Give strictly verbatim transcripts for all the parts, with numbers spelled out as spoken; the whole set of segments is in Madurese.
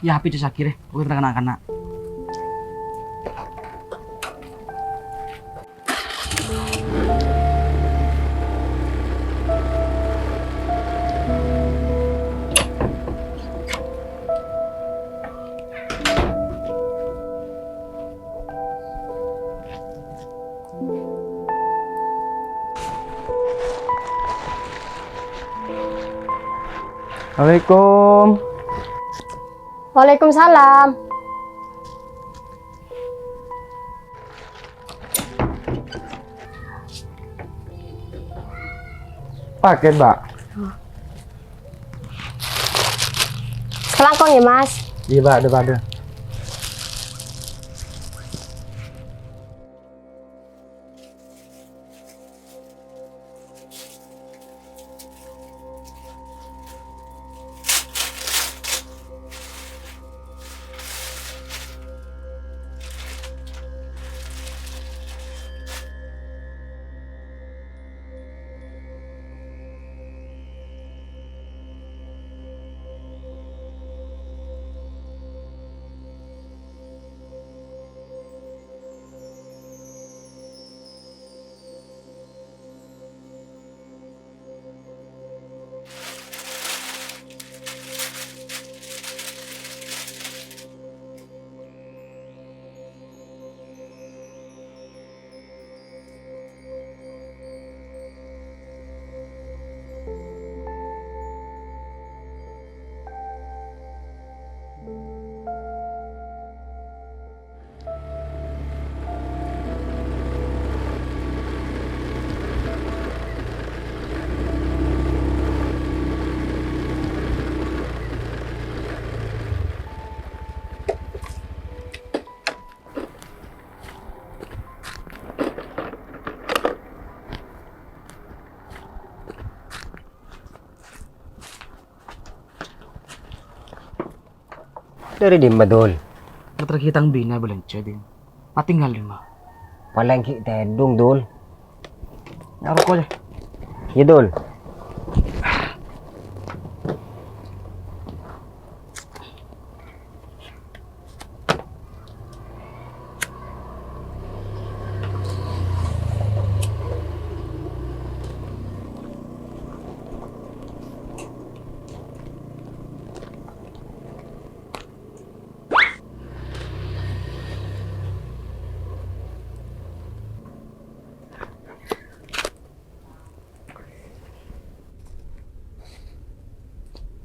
Yâ, Hapi, cè' sakit, rè. Oke, tenang, tenang, tenang. Assalamualaikum. Waalaikumsalam. Paket, Mbak. Sakalangkong yâ, Mas. Iyâ, Mbak, pada-pada. Dâri dimma, Dul? Ngaterraghi tang binè bâlânjhâ, Din. Patinggal dimma? Palèng ghi' tèdung, Dul. Nyarokoa, yâ. Iyâ, Dul.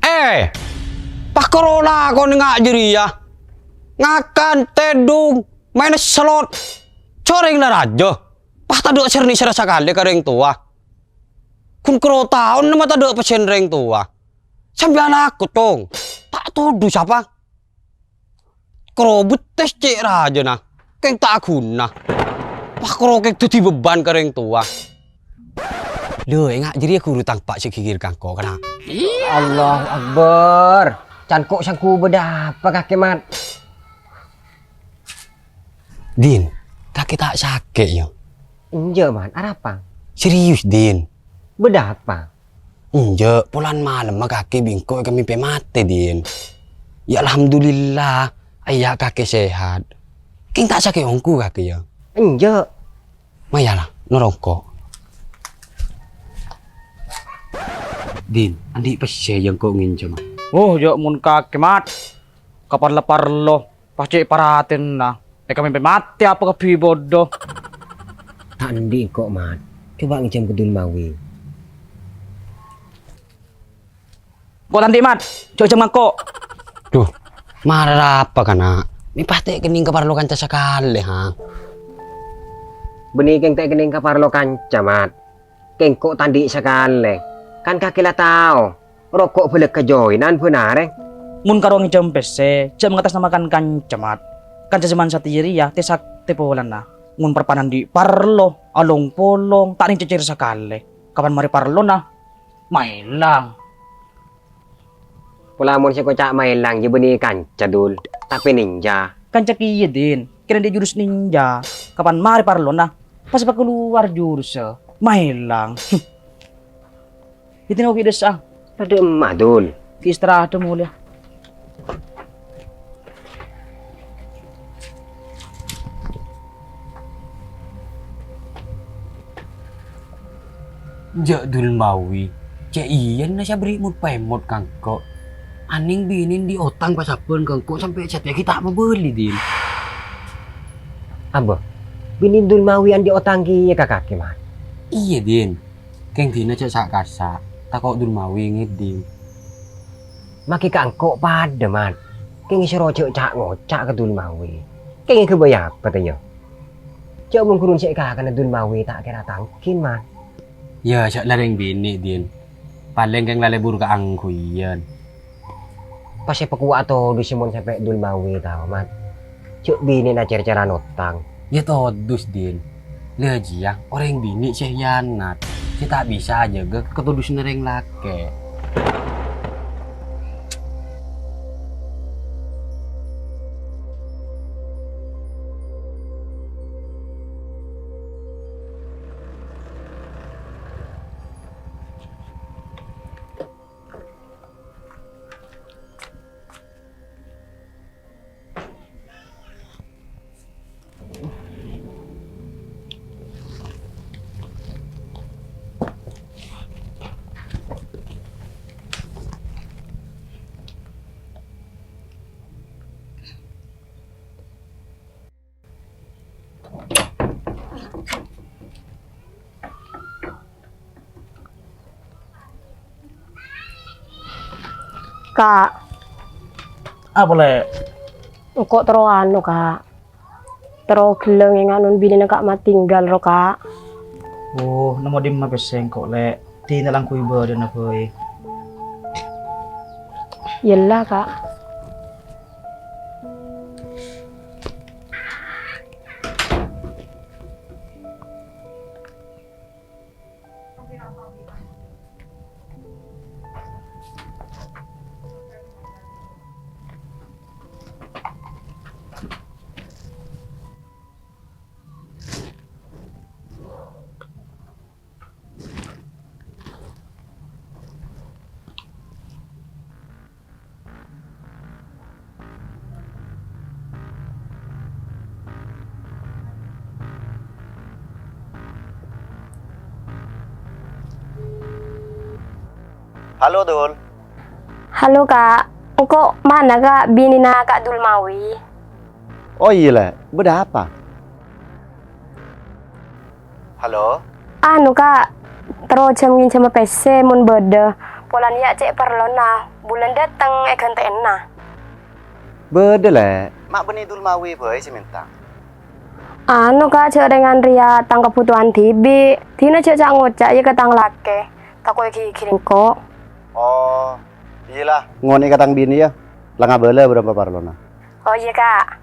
Eh, pakaro lakona nga' jârèya. Ngakan, tèdung, maèn slot. Jhâ' rèng la rajâ. Pas tadâ' sè nèsèra sakalè ka rèng towa. Ghun karo taon ma' tadâ' pèssèna rèng towa. Sampèyan lako, Cong. Ta' todus apa? Karo bettès cè' rajâna, kèng ta' ghuna. Pas karo kèng dhâddhi beban ka rèng towa. Lho, enga' jârèya ghuru tang eppa' sè ghighir ka engko', kana'. Allahu Akbar. Can ko' sèngko' bâdâ apa kakè, Mat? Din, kakè ta' sakè', yâ? Enjâ', Mat. Arapa? Serius, Din. Bâdâ apa? Enjâ', polana malemma kakè bi' engko' èkamèmpè matè, Din. Yâ, alhamdulillah, aèya' kakè sehat. Kèng ta' sakè' ongghu kakè, yâ? Enjâ'. Maya la, noro' engko'. Din, andi' pèssè yâ engko' ngènjhâmma. Oh, yâ mon kakè, Mat. Kaparlo-parlo. Pas cè' paratèna, èkamèmpè matè apa kabbhi bâdâ. Ta' andi' engko', Mat. Coba ngènjhâm ka Dul Mawi. Engko' ta' andi', Mat. Jhâ' jhâm engko'. Duh, marè arapa, kana'? Mè' pas ta' èkennèng kaparlo kanca sakalè, ha? Bânnè kèng ta' èkennèng kaparlo kanca, Mat. Kèng engko' ta' andi' sakalè. Kan kakè la tao, roko' bâlâkka' joinan bân arè. Mon karo ngènjhâm pèssè, jhâ' mangatasnamakan kanca, Mat. Kanca jhâman satèya rèya tè-saktè polana. Mon parappa'na andi' parlo, along-polong, ta' nèng cècèr sakalè. Kapan marè parlona, maèlang. Pola mon sè èkoca' maèlang jhâ' bânnè kanca, Dul. Tapè ninja. Kanca kèya, Din. Kèra andi' jurus ninja. Kapan marè parlona, pas èpakalowar jurussa. Maèlang. Itèna ogi' dessa'. Tadâ' emma, Dul. Ghi' istirahat molèya. Jâ' Dulmawi, cè' iyâ na sè aberri' mot-pèmot ka engko'. Anèng binè andi' otang pasabbhân ka engko' sampè' satèya ghi' ta' mabâli, Din. Abâ, binè Dulmawi andi' otang kèya ka kakè, Mat? Iyâ, Din. Kèng dinah jâ' sa'-kasa', tako' Dulmawi ngèdhing. Makkè ka engko' padâ, Mat. Kèng èsoro jâ' ca'-ngoca' ka Dulmawi. Kèng èghâbây apa, ta' iyâ? Jâ' mon ghuru sè èkakana Dulmawi ta' kèra tangkèn, Mat. Yâ, jâ' la rèng binè', Din. Palèng kèng la lebur kaangghuyyân. Pas èpakowa' todus mon sampè' Dulmawi tao, Mat. Jâ' binèna cèr-cèran otang. Yâ todus, Din. La jiyâ, orèng binè' sè hiyanat, sè ta' bisa ajâgâ katodusanna rèng lakè'. Ka'. Apa, Lè'? Engko' terro anu, Ka'. Terro ghellâ' ngènga' non binèna Ka' matinggal ro, Ka'. Oh, nemmo dimma pèssè engko', Lè'? Dinah langghuy bâdâna bhâi. Yella, Ka'. Halo, Dul. Halo, Ka'. Engko' mana, Ka', binèna Ka' Dulmawi? Oh, iyâ, Lè'. Bâdâ apa? Halo? Anu, Ka', terro jhâ' ngènjhâma pèssè mon bâdâ. Polana yâ cè' parlona, bulân dâteng èghântè'ana. Bâdâ, Lè'. Ma' bânnè Dulmawi bhâi sè mènta. Anu, Ka', jhâ' rèng anrèya tang kabhutowan dhibi'. Dinah jhâ' ca'-ngoca' yâ ka tang lakè. Tako' èghighiri engko'. Oh, iyâ la. Ngonè'è ka tang binè yâ. La ngabâlâ bârâmpa parlona. Oh, iyâ, Ka'.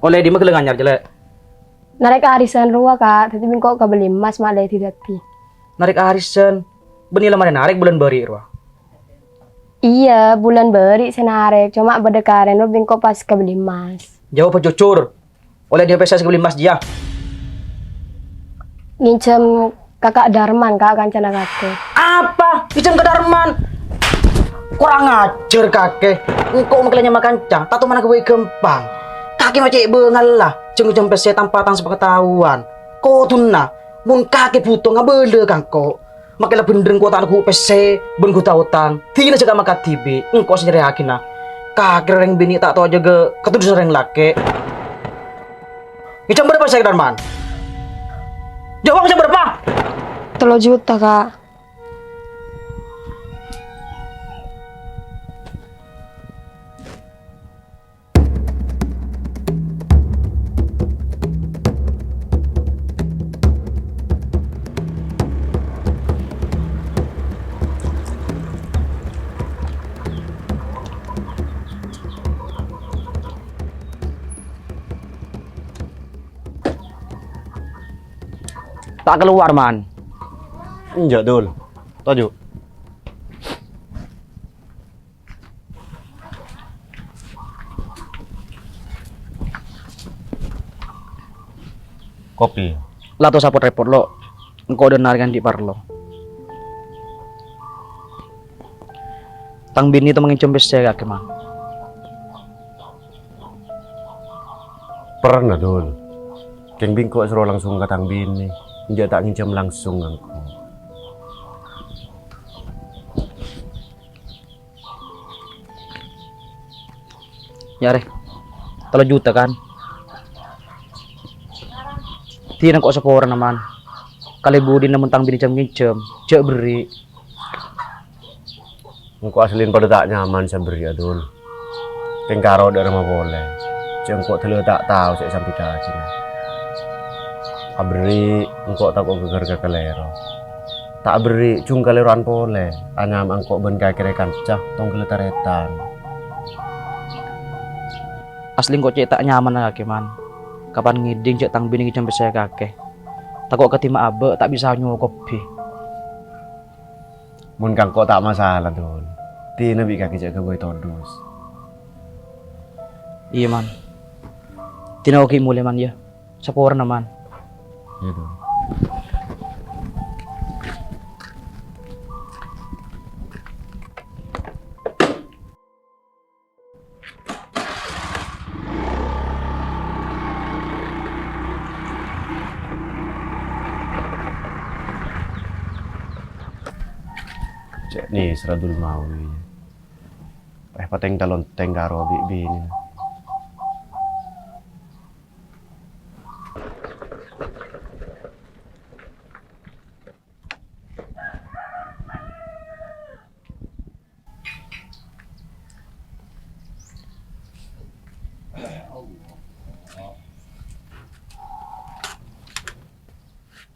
Ollè dimma ghellâ' nganyar, Cè', Lè'? Narèk arisan rowa, Ka'. Dhâddhi bi' engko' kabelli emmas, ma' lè dhi-dhâddhi. Narèk arisan? Bânnè la marè narèk bulân bâri' rowa? Iyâ, bulân bâri' sè narèk. Coma bâdâ karèn rowa bi' engko' pas kabelli emmas. Jawab jujur. Ollè dimma pèssè sè kabelli emmas jiyâ? Ngènjhâm ka Ka' Darman, Ka', kancana kakè. Apa? Ngènjhâm Ka' Darman? Korang ajhâr kakè. Engko' makkèla nyama kanca, ta' tomanna ghâbây ghâmpang. Kakè ma' cè' bângalla, jhâ' ngènjhâm pèssè tanpa tang sapangataowan. Kodhuna, mon kakè bhuto ngabâlâ ka engko'. Makkèla bhendher engko' ta' neggu' pèssè bân ghuta otang. Dinah jhâ' ka' makadhibi', engko' sè nyarèyaghinah. Kakè rèng binè' ta' tao jâgâ katodusân rèng lakè'. Ngènjhâm bârâmpa pèssè, Ka' Darman? Jawab, ngènjhâm bârâmpa? Tello juta, Ka'. Ta' kalowar, Man. Enjâ', Dul. Toju'. Kopi. La ta' osa pot-repot, Lo'. Engko' dâ' narèkan andi' parlo. Tang binè ta' mangènjhâm pèssè kakè, Man. Perna, Dul. Kèng bi' engko' èsoro langsung ka tang binè. Enjâ' ta' ngènjhâm langsung ka engko'. Yâ, rè. Tello juta, kan? Dinah engko' saporana, Man. Kalè budina mon tang binè jhâm-ngènjhâm, jhâ' berri'. Engko' asli padâ ta' nyaman sè aberri', Dul. Kèng karo dâ' remma polè. Jhâ' engko' dâlâ ta' tao sè èsampèyaghi. Aberri', engko' tako' ghâgghâr ka kalèro. Ta' aberri', jhung kalèrowan polè. Anyama engko' bân kakè rè kanca, tongghâllâ tarètan. Asli engko' cè' ta' nyaman kakè, Man. Kapan ngèdhing jhâ' tang binè ngènjhâm pèssè kakè. Tako' kadimma abâ' ta' bisa nyokobhi. Mon ka engko' ta' masala, Dul. Dinah bi' kakè jhâ' ghâbây todus. Iyâ, Man. Dinah ogi molè, Man, yâ. Saporana, Man. Iyâ, Dul. Cè' nèserra Dulmawi. Eh, patèng-talontèng karo bi' binèna.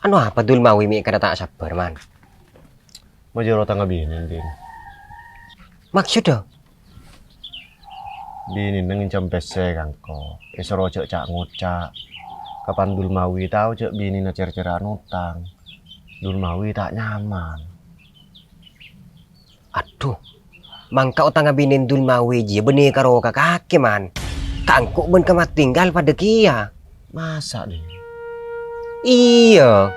Anu apa Dulmawi mè' kadhâ' ta' sabbhâr, Man? Majâro tang abinèn, Din. Maksodda? Binèna ngènjhâm pèssè ka engko'. Èsoro jhâ' ca'-ngoca'. Kapan Dulmawi tao jhâ' binèna cèr-cèrra'an otang, Dulmawi ta' nyaman. Adhu, mangka otangnga binèn Dulmawi jiyâ bânnè karo ka kakè, Man. Ka engko' bân Kamatinggal padâ kèya. Masa', Din? Iyâ,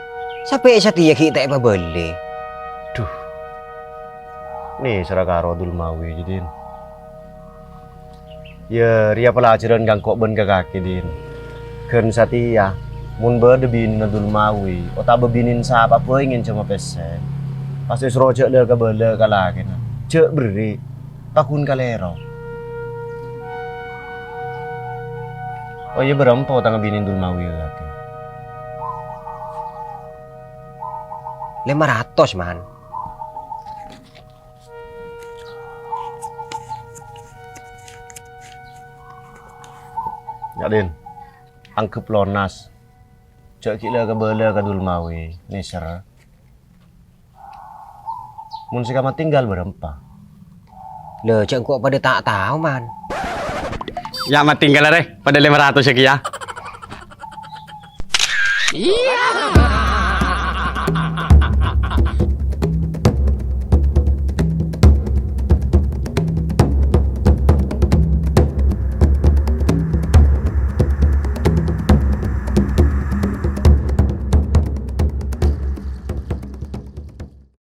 sapè satèya ghi' ta' èpabâli. Dhu. Nèserra karo Dulmawi, Din. Yâ, rèya pelajaran ka engko' bân ka kakè, Din. Ghân satèya, mon bâdâ binèna Dulmawi, otabâ binèn sapa bhâi ngènjhâma pèssè, pas èsoro jhâ' la-kabâlâ ka lakèna, jhâ' berri', ta' ghun kalèro. Oh iyâ, bârâmpa otangnga binèn Dulmawi, kakè? Lèma ratos, Man. Nya', Din, angghep lonas. Jhâ' ghi' la-kabâlâ ka Dulmawi, nèser. Mon sè Kamatinggal bârâmpa? Lha, jhâ' engko' padâ ta' tao, Man. Nya' Matinggal arè, padâ lèma ratos kèya. Iyâ.